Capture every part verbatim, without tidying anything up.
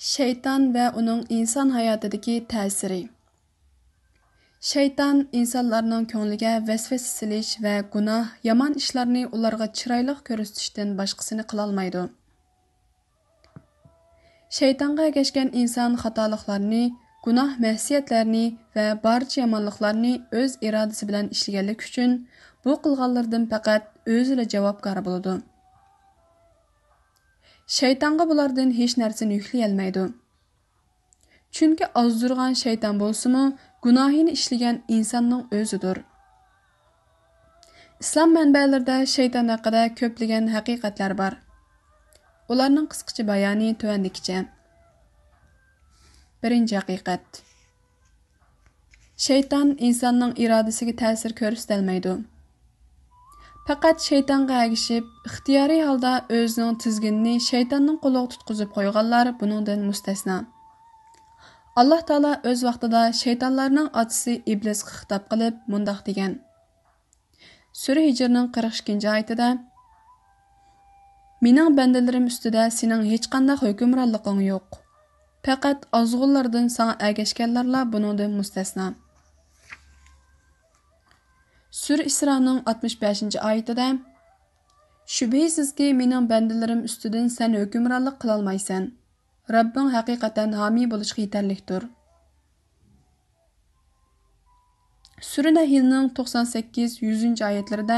شەيتان ۋە ئۇنىڭ ئىنسان ھاياتىدىكى تەسىرى. شەيتان ئىنسانلارنىڭ كۆڭلىگە ۋەسۋەسە سېلىش ۋە گۇناھ، يامان ئىشلارنى ئۇلارغا چىرايلىق كۆرسىتىشتىن باشقىسىنى قىلالمايدۇ. شەيتانغا ئەگەشكەن ئىنسان خاتالىقلارنى، گۇناھ، مەسىيەتلەرنى ۋە بارچە يامانلىقلارنى ئۆز ئىرادىسى بىلەن ئىشلىگەنلىكى ئۈچۈن، بۇ قىلغانلىرىدىن پەقەت ئۆزىلا جاۋابكار بولىدۇ. شەيتانغا بۇلاردىن ھېچ نەرسىنى يۈكلىيەلمەيدۇ. چۈنكى ئازدۇرغان شەيتان بولسىمۇ، گۇناھىنى ئىشلىگەن ئىنساننىڭ ئۆزىدۇر. ئىسلام مەنبەلىرىدە شەيتان ھەققىدە كۆپلىگەن ھەقىقەتلەر بار. ئۇلارنىڭ قىسقىچە بايانى تۆۋەندىكىچە. بىرىنچى ھەقىقەت. شەيتان ئىنساننىڭ ئىرادىسىگە تەسىر كۆرسىتەلمەيدۇ. پەقەت شەيتانغا ئەگىشىپ، ئىختىيارىي ھالدا ئۆزىنىڭ تىزگىنىنى شەيتاننىڭ قولىغا تۇتقۇزۇپ قويغانلار بۇنىڭدىن مۇستەسنا. ئاللاھ تائالا ئۆز ۋاقتىدا شەيتانلارنىڭ ئاتىسى ئىبلىسقا خىتاب قىلىپ مۇنداق دېگەن. سۈرە ھىجرنىڭ قىرىق ئىككىنچى ئايىتىدە، مېنىڭ بەندىلىرىم ئۈستىدە سېنىڭ ھېچقانداق ھۆكۈمرانلىقىڭ يوق. پەقەت ئازغۇنلاردىن ساڭا ئەگەشكەنلەرلا بۇنىڭدىن مۇستەسنا. سۈرە ئىسرانىڭ ئاتمىش بەشىنچى ئايىتىدە، شۈبھىسىزكى، مېنىڭ بەندىلىرىم ئۈستىدىن سەن ھۆكۈمرانلىق قىلالمايسەن. رەببىڭ ھەقىقەتەن ھامىي بولۇشقا يېتەرلىكتۇر. سۈرە نەھلنىڭ توقسان سەككىز، يۈزىنچى ئايەتلىرىدە،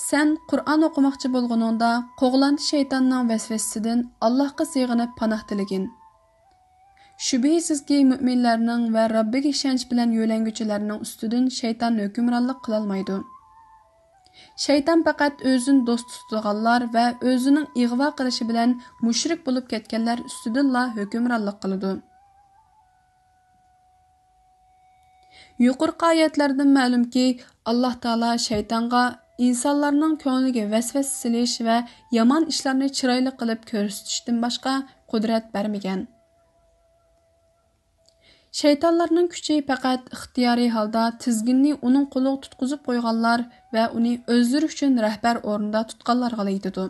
سەن قۇرئان ئوقۇماقچى بولغىنىڭدا، قوغلاندى شەيتاننىڭ ۋەسۋەسىسىدىن ئاللاھقا سىغىنىپ پاناھ تىلىگىن. شۈبھىسىزكى، مۆمىنلەرنىڭ ۋە رەببىگە ئىشەنچ بىلەن يۆلەنگۈچىلەرنىڭ ئۈستىدىن شەيتان ھۆكۈمرانلىق قىلالمايدۇ. شەيتان پەقەت ئۆزىنى دوست تۇتىدىغانلار ۋە ئۆزىنىڭ ئىغۋا قىلىشى بىلەن مۇشرىك بولۇپ كەتكەنلەر ئۈستىدىنلا ھۆكۈمرانلىق قىلىدۇ. يۇقىرىقى ئايەتلەردىن مەلۇمكى، ئاللاھ تائالا شەيتانغا ئىنسانلارنىڭ كۆڭلىگە ۋەسۋەسە سېلىش ۋە يامان ئىشلارنى چىرايلىق قىلىپ كۆرسىتىشتىن باشقا قۇدرەت بەرمىگەن. شەيتانلارنىڭ كۈچى پەقەت ئىختىيارىي ھالدا تىزگىننى ئۇنىڭ قولىغا تۇتقۇزۇپ قويغانلار ۋە ئۇنى ئۆزلىرى ئۈچۈن رەھبەر ئورنىدا تۇتقانلارغىلا يېتىدۇ.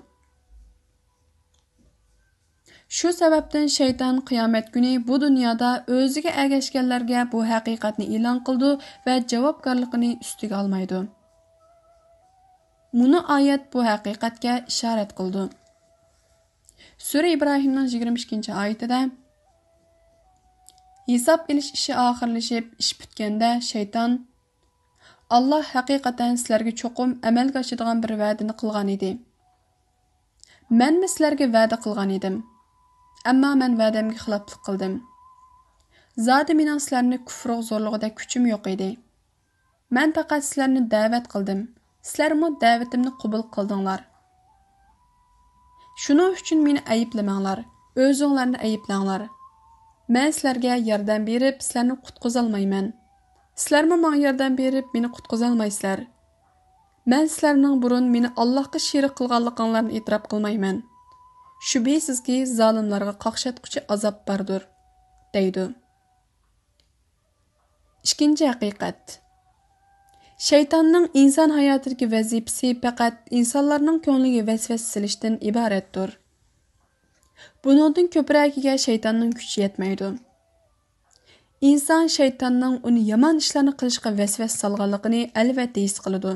شۇ سەۋەبتىن شەيتان قىيامەت كۈنى بۇ دۇنيادا ئۆزىگە ئەگەشكەنلەرگە بۇ ھەقىقەتنى ئېلان قىلىدۇ ۋە جاۋابكارلىقىنى ئۈستىگە ئالمايدۇ. مۇنۇ ئايەت بۇ ھەقىقەتكە ئىشارەت قىلىدۇ. سۈرە ئىبراھىمنىڭ يىگىرمە ئىككىنچى ئايىتىدە، ھېساب ئېلىش ئىشى ئاخىرلىشىپ، ئىش پۈتكەندە، شەيتان، ئاللاھ ھەقىقەتەن سىلەرگە چوقۇم ئەمەلگە ئاشىدىغان بىر ۋەدىنى قىلغان ئىدى. مەنمۇ سىلەرگە ۋەدە قىلغان ئىدىم. ئەمما مەن ۋەدەمگە خىلاپلىق قىلدىم. زادى مېنىڭ سىلەرنى كۇفرىغا زورلىغۇدەك كۈچۈم يوق ئىدى. مەن پەقەت سىلەرنى دەۋەت قىلدىم. سىلەرمۇ دەۋىتىمنى قوبۇل قىلدىڭلار. شۇنىڭ ئۈچۈن مېنى ئەيىبلىمەڭلار، ئۆزۈڭلارنى ئەيىبلەڭلار. مەن سىلەرگە ياردەم بېرىپ، سىلەرنى قۇتقۇزالمايمەن. سىلەرمۇ ماڭا ياردەم بېرىپ، مېنى قۇتقۇزالمايسىلەر. مەن سىلەرنىڭ بۇرۇن مېنى ئاللاھقا شېرىك قىلغانلىقىڭلارنى ئېتىراپ قىلمايمەن. شۈبھىسىزكى، زالىملارغا قاقشاتقۇچى ئازاب باردۇر، دەيدۇ. ئىككىنچى ھەقىقەت. شەيتاننىڭ ئىنسان ھاياتىدىكى ۋەزىپىسى پەقەت ئىنسانلارنىڭ كۆڭلىگە ۋەسۋەسە سېلىشتىن ئىبارەتتۇر. بۇنىڭدىن كۆپرەكىگە شەيتاننىڭ كۈچى يەتمەيدۇ. ئىنسان شەيتاننىڭ ئۇنى يامان ئىشلارنى قىلىشقا ۋەسۋەسە سالغانلىقىنى ئەلۋەتتە ھېس قىلىدۇ.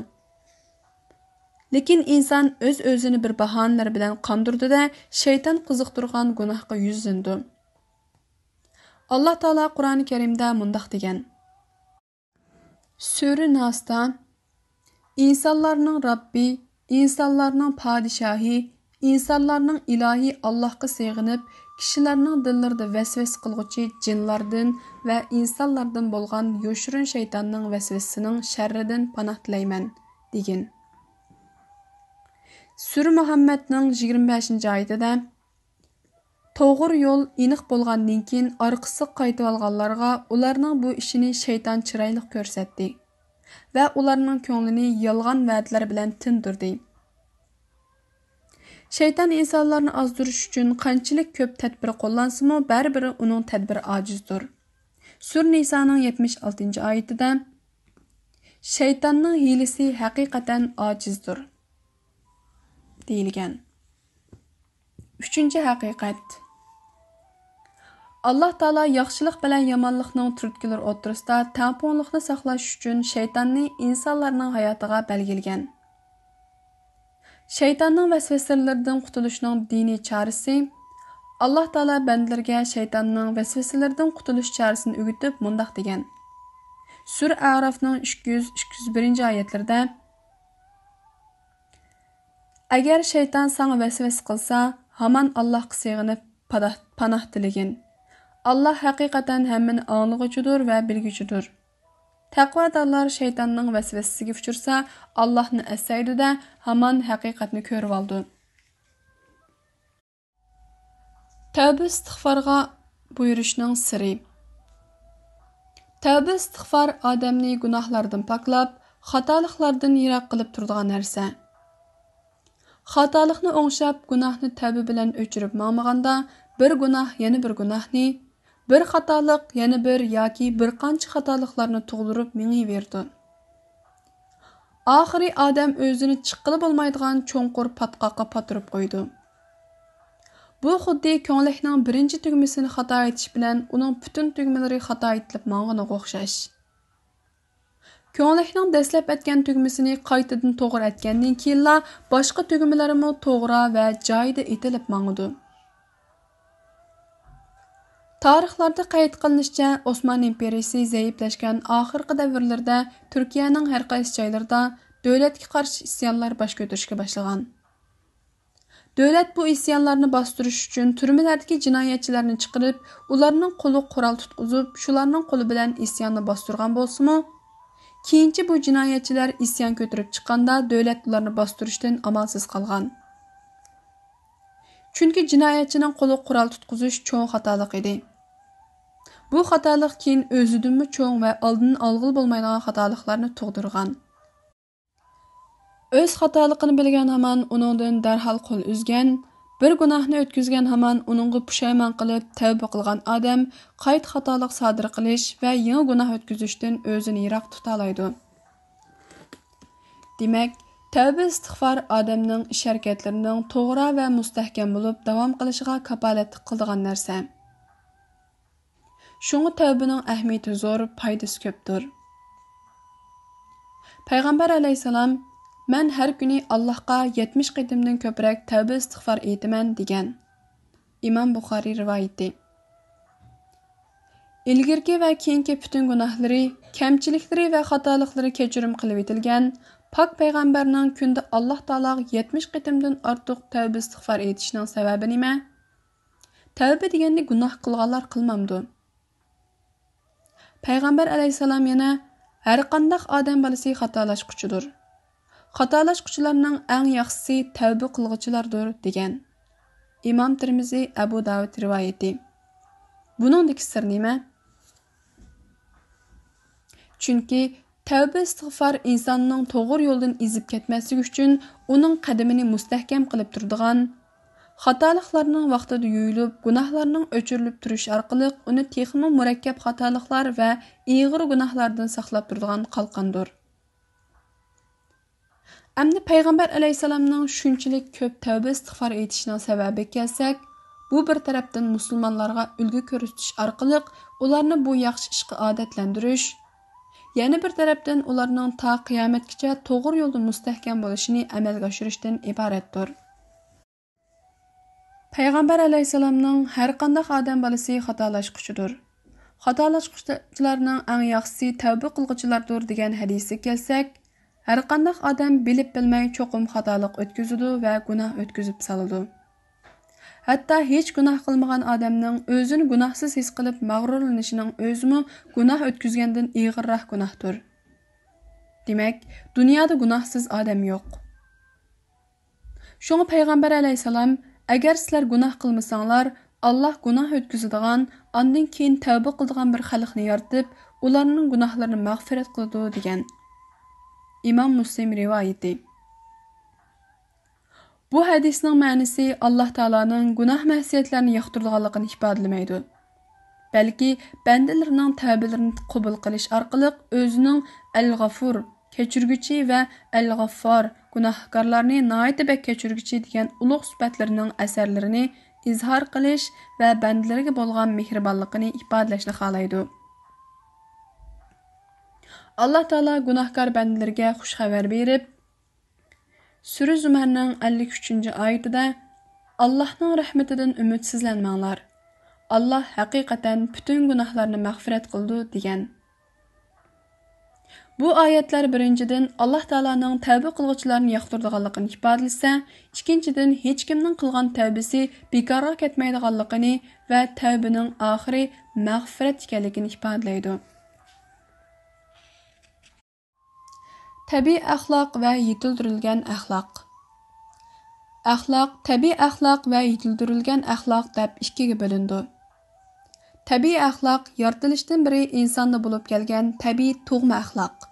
لېكىن ئىنسان ئۆز-ئۆزىنى بىر باھانىلەر بىلەن قاندۇرىدۇ-دە، شەيتان قىزىقتۇرغان گۇناھقا يۈزلىنىدۇ. ئاللاھ تائالا قۇرئانى كەرىمدە مۇنداق دېگەن. سۈرە ناستا، ئىنسانلارنىڭ رەببى، ئىنسانلارنىڭ پادىشاھى، ئىنسانلارنىڭ ئىلاھى ئاللاھقا سېغىنىپ، كىشىلەرنىڭ دىللىرىدا ۋەسۋەسە قىلغۇچى جىنلاردىن ۋە ئىنسانلاردىن بولغان يوشۇرۇن شەيتاننىڭ ۋەسۋەسىسىنىڭ شەررىدىن پاناھ تىلەيمەن، دېگىن. سۈرە مۇھەممەدنىڭ يىگىرمە بەشىنچى ئايىتىدە، توغرا يول ئېنىق بولغاندىن كېيىن، ئارقىسىغا قايتىۋالغانلارغا ئۇلارنىڭ بۇ ئىشىنى شەيتان چىرايلىق كۆرسەتتى ۋە ئۇلارنىڭ كۆڭلىنى يالغان ۋەدىلەر بىلەن تىندۇردى. شەيتان ئىنسانلارنى ئازدۇرۇش ئۈچۈن قانچىلىك كۆپ تەدبىر قوللانسىمۇ، بەرىبىر ئۇنىڭ تەدبىرى ئاجىزدۇر. سۈرە نىسانىڭ يەتمىش ئالتىنچى ئايىتىدە، شەيتاننىڭ ھىيلىسى ھەقىقەتەن ئاجىزدۇر، دېيىلگەن. ئۈچىنچى ھەقىقەت. ئاللاھ تائالا ياخشىلىق بىلەن يامانلىقنىڭ تۈرتكىلىرى ئوتتۇرىسىدا تەڭپۇڭلۇقنى ساقلاش ئۈچۈن شەيتاننى ئىنسانلارنىڭ ھاياتىغا بەلگىلىگەن. شەيتاننىڭ ۋەسۋەسىلىرىدىن قۇتۇلۇشنىڭ دىنىي چارىسى. ئاللاھ تائالا بەندىلىرىگە شەيتاننىڭ ۋەسۋەسىلىرىدىن قۇتۇلۇش چارىسىنى ئۆگىتىپ مۇنداق دېگەن. سۈرە ئەرافنىڭ ئىككى يۈز، ئىككى يۈز بىرىنچى ئايەتلىرىدە، ئەگەر شەيتان ساڭا ۋەسۋەسە قىلسا، ھامان ئاللاھقا سېغىنىپ پادا-، پاناھ تىلىگىن. ئاللاھ ھەقىقەتەن ھەممىنى ئاڭلىغۇچىدۇر ۋە بىلگۈچىدۇر. تەقۋادارلار شەيتاننىڭ ۋەسۋەسىسىگە ئۇچرىسا، ئاللاھنى ئەسلەيدۇ-دە، ھامان ھەقىقەتنى كۆرۈۋالىدۇ. تەۋبە ئىستىغفارغا بۇيرۇشنىڭ سىرى. تەۋبە ئىستىغفار ئادەمنى گۇناھلاردىن پاكلاپ، خاتالىقلاردىن يىراق قىلىپ تۇرىدىغان نەرسە. خاتالىقنى ئوڭشاپ، گۇناھنى تەۋبە بىلەن ئۆچۈرۈپ ماڭمىغاندا، بىر گۇناھ يەنە بىر گۇناھنى، بىر خاتالىق يەنە بىر ياكى بىر قانچە خاتالىقلارنى تۇغدۇرۇپ مېڭىۋېرىدۇ. ئاخىرى ئادەم ئۆزىنى چىققىلى بولمايدىغان چوڭقۇر پاتقاققا پاتۇرۇپ قويىدۇ. بۇ خۇددى كۆڭلەكنىڭ بىرىنچى تۈگمىسىنى خاتا ئېتىش بىلەن ئۇنىڭ پۈتۈن تۈگمىلىرى خاتا ئېتىلىپ ماڭغىنىغا ئوخشاش. كۆڭلەكنىڭ دەسلەپ ئەتكەن تۈگمىسىنى قايتىدىن توغرا ئەتكەندىن كېيىنلا، باشقا تۈگمىلەرمۇ توغرا ۋە جايىدا ئېتىلىپ ماڭىدۇ. تارىخلاردا قەيت قىلىنىشىچە، ئوسمان ئىمپېرىيىسى زەئىپلەشكەن ئاخىرقى دەۋرلىرىدە تۈركىيەنىڭ ھەر قايسى جايلىرىدا دۆلەتكە قارشى ئىسيانلار باش كۆتۈرۈشكە باشلىغان. دۆلەت بۇ ئىسيانلارنى باستۇرۇش ئۈچۈن تۈرمىلەردىكى جىنايەتچىلەرنى چىقىرىپ، ئۇلارنىڭ قولىغا قورال تۇتقۇزۇپ، شۇلارنىڭ قولى بىلەن ئىسياننى باستۇرغان بولسىمۇ، كېيىنچە بۇ جىنايەتچىلەر ئىسيان كۆتۈرۈپ چىققاندا، دۆلەت ئۇلارنى باستۇرۇشتىن ئامالسىز قالغان. چۈنكى جىنايەتچىنىڭ قولىغا قورال تۇتقۇزۇش چوڭ خاتالىق ئىدى. بۇ خاتالىق كېيىن ئۆزىدىنمۇ چوڭ ۋە ئالدىنى ئالغىلى بولمايدىغان خاتالىقلارنى تۇغدۇرغان. ئۆز خاتالىقىنى بىلگەن ھامان ئۇنىڭدىن دەرھال قول ئۈزگەن، بىر گۇناھنى ئۆتكۈزگەن ھامان ئۇنىڭغا پۇشايمان قىلىپ تەۋبە قىلغان ئادەم قايتا خاتالىق سادىر قىلىش ۋە يېڭى گۇناھ ئۆتكۈزۈشتىن ئۆزىنى يىراق تۇتالايدۇ. دېمەك، تەۋبە ئىستىغفار ئادەمنىڭ ئىش ھەرىكەتلىرىنىڭ توغرا ۋە مۇستەھكەم بولۇپ داۋام قىلىشىغا كاپالەتلىك قىلىدىغان نەرسە. شۇڭا تەۋبىنىڭ ئەھمىيىتى زور، پايدىسى كۆپتۇر. پەيغەمبەر ئەلەيھىسسالام، مەن ھەر كۈنى ئاللاھقا يەتمىش قېتىمدىن كۆپرەك تەۋبە ئىستىغفار ئېيتىمەن، دېگەن. ئىمام بۇخارىي رىۋايىتى. ئىلگىرىكى ۋە كېيىنكى پۈتۈن گۇناھلىرى، كەمچىلىكلىرى ۋە خاتالىقلىرى كەچۈرۈم قىلىۋېتىلگەن پاك پەيغەمبەرنىڭ كۈندە ئاللاھ تائالاغا يەتمىش قېتىمدىن ئارتۇق تەۋبە ئىستىغفار ئېيتىشىنىڭ سەۋەبى نېمە؟ تەۋبە دېگەننى گۇناھ قىلغانلار قىلمامدۇ؟ پەيغەمبەر ئەلەيھىسسالام يەنە، ھەرقانداق ئادەم بالىسى خاتالاشقۇچىدۇر. خاتالاشقۇچىلارنىڭ ئەڭ ياخشىسى تەۋبە قىلغۇچىلاردۇر، دېگەن. ئىمام تىرمىزى، ئەبۇ داۋۇد رىۋايىتى. بۇنىڭدىكى سىر نېمە؟ چۈنكى تەۋبە ئىستىغفار ئىنساننىڭ توغرا يولدىن ئېزىپ كەتمەسلىكى ئۈچۈن ئۇنىڭ قەدىمىنى مۇستەھكەم قىلىپ تۇرىدىغان، خاتالىقلارنىڭ ۋاقتىدا يۇيۇلۇپ، گۇناھلارنىڭ ئۆچۈرۈلۈپ تۇرۇشى ئارقىلىق ئۇنى تېخىمۇ مۇرەككەپ خاتالىقلار ۋە ئېغىر گۇناھلاردىن ساقلاپ تۇرىدىغان قالقاندۇر. ئەمدى پەيغەمبەر ئەلەيھىسسالامنىڭ شۇنچىلىك كۆپ تەۋبە ئىستىغفار ئېيتىشىنىڭ سەۋەبىگە كەلسەك، بۇ بىر تەرەپتىن مۇسۇلمانلارغا ئۈلگە كۆرسىتىش ئارقىلىق ئۇلارنى بۇ ياخشى ئىشقا ئادەتلەندۈرۈش، يەنە بىر تەرەپتىن ئۇلارنىڭ تا قىيامەتكىچە توغرا يولدا مۇستەھكەم بولۇشىنى ئەمەلگە ئاشۇرۇشتىن ئىبارەتتۇر. پەيغەمبەر ئەلەيھىسسالامنىڭ ھەرقانداق ئادەم بالىسى خاتالاشقۇچىدۇر. خاتالاشقۇچىلارنىڭ ئەڭ ياخشىسى تەۋبە قىلغۇچىلاردۇر دېگەن ھەدىسىگە كەلسەك، ھەرقانداق ئادەم بىلىپ بىلمەي چوقۇم خاتالىق ئۆتكۈزىدۇ ۋە گۇناھ ئۆتكۈزۈپ سالىدۇ. ھەتتا ھېچ گۇناھ قىلمىغان ئادەمنىڭ ئۆزىنى گۇناھسىز ھېس قىلىپ مەغرۇرلىنىشىنىڭ ئۆزىمۇ گۇناھ ئۆتكۈزگەندىن ئېغىرراق گۇناھتۇر. دېمەك، دۇنيادا گۇناھسىز ئادەم يوق. شۇڭا پەيغەمبەر ئەلەيھىسسالام، ئەگەر سىلەر گۇناھ قىلمىساڭلار، ئاللاھ گۇناھ ئۆتكۈزىدىغان، ئاندىن كېيىن تەۋبە قىلىدىغان بىر خەلقنى يارىتىپ، ئۇلارنىڭ گۇناھلىرىنى مەغپىرەت قىلىدۇ، دېگەن. ئىمام مۇسلىم رىۋايىتى. بۇ ھەدىسنىڭ مەنىسى ئاللاھ تائالانىڭ گۇناھ مەسىيەتلەرنى ياقتۇرىدىغانلىقىنى ئىپادىلىمەيدۇ. بەلكى بەندىلىرىنىڭ تەۋبىلىرىنى قوبۇل قىلىش ئارقىلىق ئۆزىنىڭ ئەل-غەفۇر، كەچۈرگۈچى ۋە ئەل-غەففار، گۇناھكارلارنى ناھايىتى بەك كەچۈرگۈچى دېگەن ئۇلۇغ سۈپەتلىرىنىڭ ئەسەرلىرىنى ئىزھار قىلىش ۋە بەندىلىرىگە بولغان مېھرىبانلىقىنى ئىپادىلەشنى خالايدۇ. ئاللا تائالا گۇناھكار بەندىلىرىگە خۇش خەۋەر بېرىپ، سۈرە زۇمەرنىڭ ئەللىك ئۈچىنچى ئايىتىدە، «ئاللاھنىڭ رەھمىتىدىن ئۈمىدسىزلەنمەڭلار. ئاللاھ ھەقىقەتەن پۈتۈن گۇناھلارنى مەغپىرەت قىلىدۇ» دېگەن. بۇ ئايەتلەر بىرىنچىدىن، ئاللاھ تائالانىڭ تەۋبە قىلغۇچىلارنى ياقتۇرىدىغانلىقىنى ئىپادىلىسە، ئىككىنچىدىن، ھېچكىمنىڭ قىلغان تەۋبىسى بىكارغا كەتمەيدىغانلىقىنى ۋە تەۋبىنىڭ ئاخىرى مەغپىرەت ئىكەنلىكىنى ئىپادىلەيدۇ. تەبىئىي ئەخلاق ۋە يېتىلدۈرۈلگەن ئەخلاق. ئەخلاق تەبىئىي ئەخلاق ۋە يېتىلدۈرۈلگەن ئەخلاق دەپ ئىككىگە بۆلۈنىدۇ. تەبىئىي ئەخلاق يارىتىلىشتىن بېرى ئىنساندا بولۇپ كەلگەن تەبىئىي تۇغما ئەخلاق.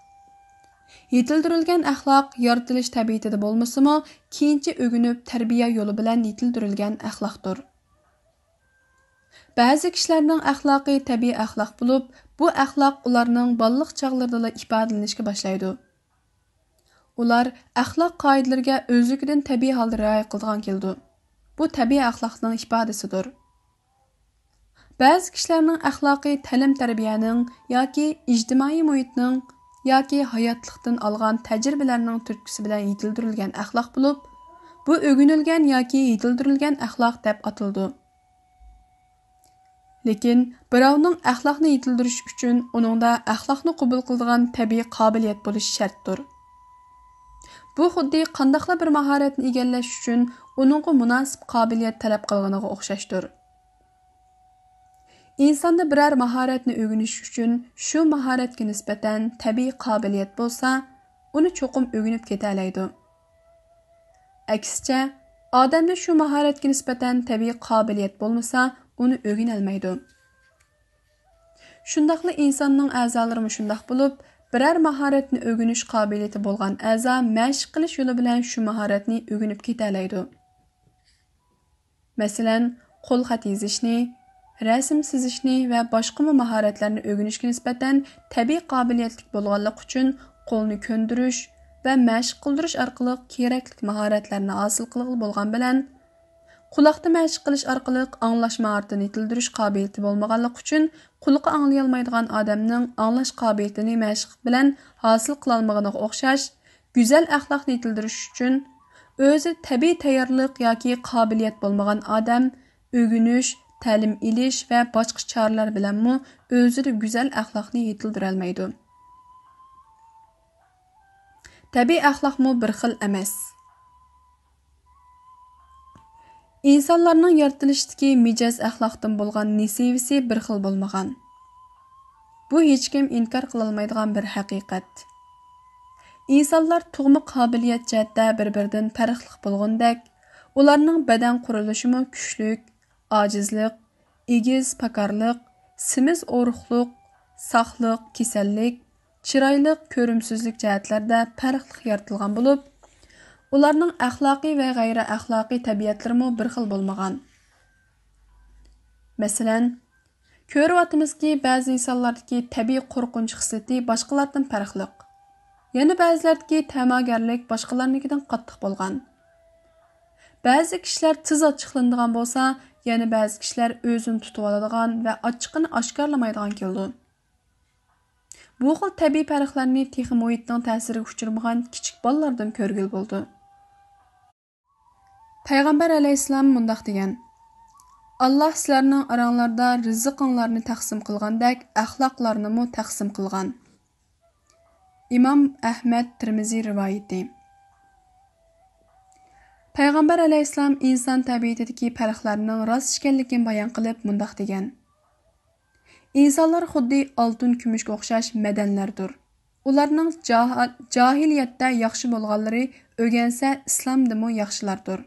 يېتىلدۈرۈلگەن ئەخلاق يارىتىلىش تەبىئىتىدە بولمىسىمۇ، كېيىنچە ئۆگىنىپ تەربىيە يولى بىلەن يېتىلدۈرۈلگەن ئەخلاقتۇر. بەزى كىشىلەرنىڭ ئەخلاقى تەبىئىي ئەخلاق بولۇپ، بۇ ئەخلاق ئۇلارنىڭ بالىلىق چاغلىرىدىلا ئىپادىلىنىشكە باشلايدۇ. ئۇلار ئەخلاق قائىدىلىرىگە ئۆزلۈكىدىن تەبىئىي ھالدا رىئايە قىلىدىغان كېلىدۇ. بۇ تەبىئىي ئەخلاقنىڭ ئىپادىسىدۇر. بەزى كىشىلەرنىڭ ئەخلاقى تەلىم-تەربىيەنىڭ ياكى ئىجتىمائىي مۇھىتنىڭ ياكى ھاياتلىقتىن ئالغان تەجرىبىلەرنىڭ تۈرتكىسى بىلەن يېتىلدۈرۈلگەن ئەخلاق بولۇپ، بۇ ئۆگىنىلگەن ياكى يېتىلدۈرۈلگەن ئەخلاق دەپ ئاتىلىدۇ. لېكىن بىراۋنىڭ ئەخلاقنى يېتىلدۈرۈش ئۈچۈن ئۇنىڭدا ئەخلاقنى قوبۇل قىلىدىغان تەبىئىي قابىلىيەت بولۇشى شەرتتۇر. بۇ خۇددى قانداقلا بىر ماھارەتنى ئىگىلەش ئۈچۈن ئۇنىڭغا مۇناسىپ قابىلىيەت تەلەپ قىلغىنىغا ئوخشاشتۇر. ئىنساندا بىرەر ماھارەتنى ئۆگىنىش ئۈچۈن شۇ ماھارەتكە نىسبەتەن تەبىئىي قابىلىيەت بولسا، ئۇنى چوقۇم ئۆگىنىپ كېتەلەيدۇ. ئەكسىچە، ئادەمدە شۇ ماھارەتكە نىسبەتەن تەبىئىي قابىلىيەت بولمىسا، ئۇنى ئۆگىنەلمەيدۇ. شۇنداقلا ئىنساننىڭ ئەزالىرىمۇ شۇنداق بولۇپ، بىرەر ماھارەتنى ئۆگىنىش قابىلىيىتى بولغان ئەزا مەشىق قىلىش يولى بىلەن شۇ ماھارەتنى ئۆگىنىپ كېتەلەيدۇ. مەسىلەن، قول خەت يېزىشنى، رەسىم سىزىشنى ۋە باشقىمۇ ماھارەتلەرنى ئۆگىنىشكە نىسبەتەن تەبىئىي قابىلىيەتلىك بولغانلىقى ئۈچۈن قولنى كۆندۈرۈش ۋە مەشىق قىلدۇرۇش ئارقىلىق كېرەكلىك ماھارەتلەرنى ھاسىل قىلغىلى بولغان بىلەن، قۇلاقتا مەشىق قىلىش ئارقىلىق ئاڭلاش ماھارىتىنى يېتىلدۈرۈش قابىلىيىتى بولمىغانلىقى ئۈچۈن قۇلىقى ئاڭلىيالمايدىغان ئادەمنىڭ ئاڭلاش قابىلىيىتىنى مەشىق بىلەن ھاسىل قىلالمىغىنىغا ئوخشاش، گۈزەل ئەخلاقنى يېتىلدۈرۈش ئۈچۈن ئۆزى تەبىئىي تەييارلىق ياكى قابىلىيەت بولمىغان ئادەم ئۆگىنىش، تەلىم ئېلىش ۋە باشقا چارىلەر بىلەنمۇ ئۆزىدە گۈزەل ئەخلاقنى يېتىلدۈرەلمەيدۇ. تەبىئىي ئەخلاقمۇ بىر خىل ئەمەس. ئىنسانلارنىڭ يارىتىلىشتىكى مىجەز ئەخلاقتىن بولغان نېسىۋىسى بىر خىل بولمىغان. بۇ ھېچكىم ئىنكار قىلالمايدىغان بىر ھەقىقەت. ئىنسانلار تۇغما قابىلىيەت جەھەتتە بىر-بىرىدىن پەرقلىق بولغىنىدەك، ئۇلارنىڭ بەدەن قۇرۇلۇشىمۇ كۈچلۈك، ئاجىزلىق، ئېگىز پاكارلىق، سېمىز ئورۇقلۇق، ساقلىق، كېسەللىك، چىرايلىق، كۆرۈمسىزلىك جەھەتلەردە پەرقلىق يارىتىلغان بولۇپ، ئۇلارنىڭ ئەخلاقىي ۋە غەيرىي ئەخلاقىي تەبىئەتلىرىمۇ بىر خىل بولمىغان. مەسىلەن، كۆرۈۋاتىمىزكى، بەزى ئىنسانلاردىكى تەبىئىي قورقۇنچ خىسلىتى باشقىلاردىن پەرقلىق. يەنە بەزىلەردىكى تەماگەرلىك باشقىلارنىڭكىدىن قاتتىق بولغان. بەزى كىشىلەر تېز ئاچچىقلىنىدىغان بولسا، يەنە بەزى كىشىلەر ئۆزىنى تۇتۇۋالىدىغان ۋە ئاچچىقىنى ئاشكارىلىمايدىغان كېلىدۇ. بۇ خىل تەبىئىي پەرقلەرنى تېخى مۇھىتنىڭ تەسىرىگە ئۇچرىمىغان كىچىك بالىلاردىن كۆرگىلى بولىدۇ. پەيغەمبەر ئەلەيھىسسالام مۇنداق دېگەن: «ئاللاھ سىلەرنىڭ ئاراڭلاردا رىزقىڭلارنى تەقسىم قىلغاندەك، ئەخلاقلارنىمۇ تەقسىم قىلغان.» ئىمام ئەھمەد، تىرمىزى رىۋايىتى. پەيغەمبەر ئەلەيھىسسالام ئىنسان تەبىئىتىدىكى پەرقلەرنىڭ راست ئىكەنلىكىنى بايان قىلىپ مۇنداق دېگەن: «ئىنسانلار خۇددى ئالتۇن، كۈمۈشكە ئوخشاش مەدەنلەردۇر. ئۇلارنىڭ جاھا-، جاھىلىيەتتە ياخشى بولغانلىرى ئۆگەنسە ئىسلامدىمۇ ياخشىلاردۇر.»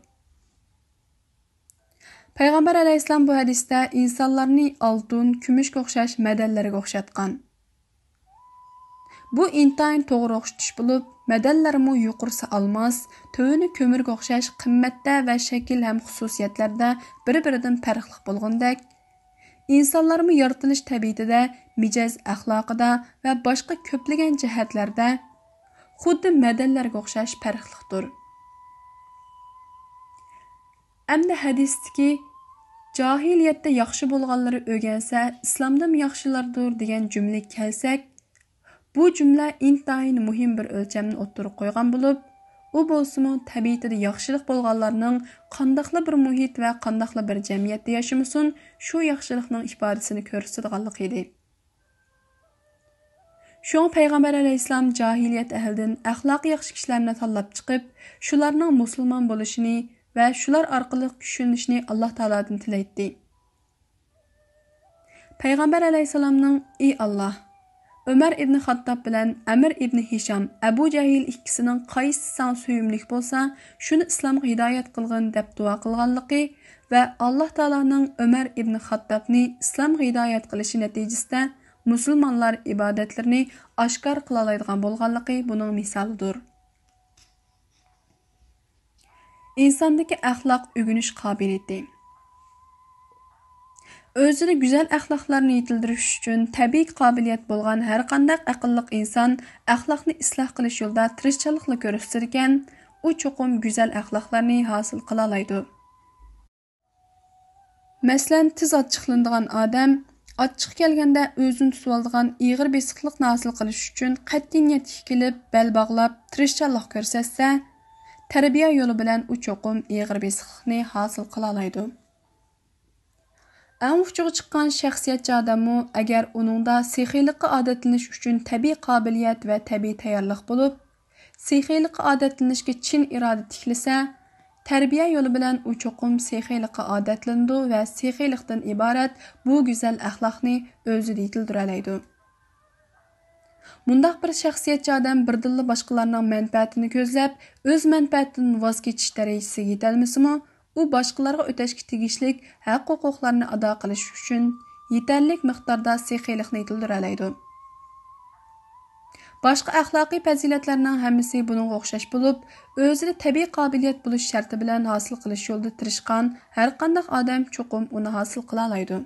پەيغەمبەر ئەلەيھىسسالام بۇ ھەدىستە ئىنسانلارنى ئالتۇن، كۈمۈشكە ئوخشاش مەدەنلەرگە ئوخشاتقان. بۇ ئىنتايىن توغرا ئوخشىتىش بولۇپ، مەدەنلەرمۇ يۇقىرىسى ئالماس، تۆۋىنى كۆمۈرگە ئوخشاش قىممەتتە ۋە شەكىل ھەم خۇسۇسىيەتلەردە بىر-بىرىدىن پەرقلىق بولغىنىدەك، ئىنسانلارمۇ يارىتىلىش تەبىئىتىدە، مىجەز ئەخلاقىدا ۋە باشقا كۆپلىگەن جەھەتلەردە خۇددى مەدەنلەرگە ئوخشاش پەرقلىقتۇر. ئەمدى ھەدىستىكى «جاھىلىيەتتە ياخشى بولغانلىرى ئۆگەنسە، ئىسلامدىمۇ ياخشىلاردۇر» دېگەن جۈملىگە كەلسەك، بۇ جۈملە ئىنتايىن مۇھىم بىر ئۆلچەمنى ئوتتۇرىغا قويغان بولۇپ، ئۇ بولسىمۇ تەبىئىتىدە ياخشىلىق بولغانلارنىڭ قانداقلا بىر مۇھىت ۋە قانداقلا بىر جەمئىيەتتە ياشىمىسۇن، شۇ ياخشىلىقنىڭ ئىپادىسىنى كۆرسىتىدىغانلىقى ئىدى. شۇڭا پەيغەمبەر ئەلەيھىسسالام جاھىلىيەت ئەھلىدىن ئەخلاقى ياخشى كىشىلەرنى تاللاپ چىقىپ، شۇلارنىڭ مۇسۇلمان بولۇشىنى ۋە شۇلار ئارقىلىق كۈچلىنىشىنى ئاللا تائالادىن تىلەيتتى. پەيغەمبەر ئەلەيھىسسالامنىڭ: «ئى ئاللا، ئۆمەر ئىبنى خاتتاب بىلەن ئەمىر ئىبنى ھىشام، ئەبۇ جەھىل ئىككىسىنىڭ قايسىسى ساڭا سۆيۈملۈك بولسا، شۇنى ئىسلامغا ھىدايەت قىلغىن» دەپ دۇئا قىلغانلىقى ۋە ئاللا تائالانىڭ ئۆمەر ئىبنى خاتتابنى ئىسلامغا ھىدايەت قىلىشى نەتىجىسىدە مۇسۇلمانلار ئىبادەتلىرىنى ئاشكارا قىلالايدىغان بولغانلىقى بۇنىڭ مىسالىدۇر. ئىنساندىكى ئەخلاق ئۆگىنىش قابىلىيىتى. ئۆزىدە گۈزەل ئەخلاقلارنى يېتىلدۈرۈش ئۈچۈن تەبىئىي قابىلىيەت بولغان ھەرقانداق ئەقىللىق ئىنسان ئەخلاقنى ئىسلاھ قىلىش يولىدا تىرىشچانلىقلا كۆرسىتىدىكەن، ئۇ چوقۇم گۈزەل ئەخلاقلارنى ھاسىل قىلالايدۇ. مەسىلەن، تېز ئاچچىقلىنىدىغان ئادەم ئاچچىقى كەلگەندە ئۆزىنى تۇتۇۋالىدىغان ئېغىر بېسىقلىقنى ھاسىل قىلىش ئۈچۈن قەتئىي نىيەتكە كېلىپ، بەل باغلاپ، تىرىشچانلىق كۆرسەتسە، تەربىيە يولى بىلەن ئۇ چوقۇم ئېغىر بېسىقلىقنى ھاسىل قىلالايدۇ. ئەڭ ئۇچىغا چىققان شەخسىيەتچى ئادەممۇ، ئەگەر ئۇنىڭدا سېخىيلىققا ئادەتلىنىش ئۈچۈن تەبىئىي قابىلىيەت ۋە تەبىئىي تەييارلىق بولۇپ، سېخىيلىققا ئادەتلىنىشكە چىن ئىرادە تىكلىسە، تەربىيە يولى بىلەن ئۇ چوقۇم سېخىيلىققا ئادەتلىنىدۇ ۋە سېخىيلىقتىن ئىبارەت بۇ گۈزەل ئەخلاقنى ئۆزىدە يېتىلدۈرەلەيدۇ. مۇنداق بىر شەخسىيەتچى ئادەم بىردىنلا باشقىلارنىڭ مەنپەئەتىنى كۆزلەپ، ئۆز مەنپەئەتىدىن ۋاز كېچىش دەرىجىسىگە يېتەلمىسىمۇ، ئۇ باشقىلارغا ئۆتەشكە تېگىشلىك ھەق-ھوقۇقلارنى ئادا قىلىش ئۈچۈن يېتەرلىك مىقداردا سېخىيلىقنى يېتىلدۈرەلەيدۇ. باشقا ئەخلاقىي پەزىلەتلەرنىڭ ھەممىسى بۇنىڭغا ئوخشاش بولۇپ، ئۆزىدە تەبىئىي قابىلىيەت بولۇش شەرتى بىلەن ھاسىل قىلىش يولىدا تىرىشقان ھەرقانداق ئادەم چوقۇم ئۇنى ھاسىل قىلالايدۇ.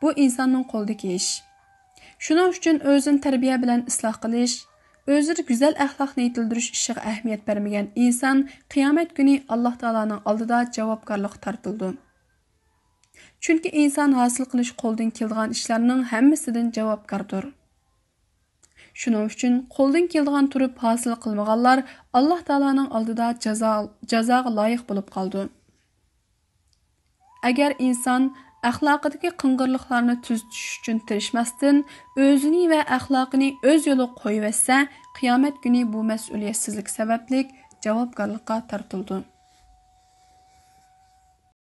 بۇ ئىنساننىڭ قولىدىكى ئىش. شۇنىڭ ئۈچۈن ئۆزىنى تەربىيە بىلەن ئىسلاھ قىلىش، ئۆزىدە گۈزەل ئەخلاقنى يېتىلدۈرۈش ئىشىغا ئەھمىيەت بەرمىگەن ئىنسان قىيامەت كۈنى ئاللا تائالانىڭ ئالدىدا جاۋابكارلىققا تارتىلىدۇ. چۈنكى ئىنسان ھاسىل قىلىش قولىدىن كېلىدىغان ئىشلارنىڭ ھەممىسىدىن جاۋابكاردۇر. شۇنىڭ ئۈچۈن قولدىن كېلىدىغان تۇرۇپ ھاسىل قىلمىغانلار ئاللا تائالانىڭ ئالدىدا جازا، جازاغا لايىق بولۇپ قالىدۇ. ئەگەر ئىنسان ئەخلاقىدىكى قىڭغىرلىقلارنى تۈزىتىش ئۈچۈن تىرىشماستىن، ئۆزىنى ۋە ئەخلاقىنى ئۆز يولىغا قويۇۋەتسە، قىيامەت كۈنى بۇ مەسئۇلىيەتسىزلىك سەۋەبلىك جاۋابكارلىققا تارتىلىدۇ.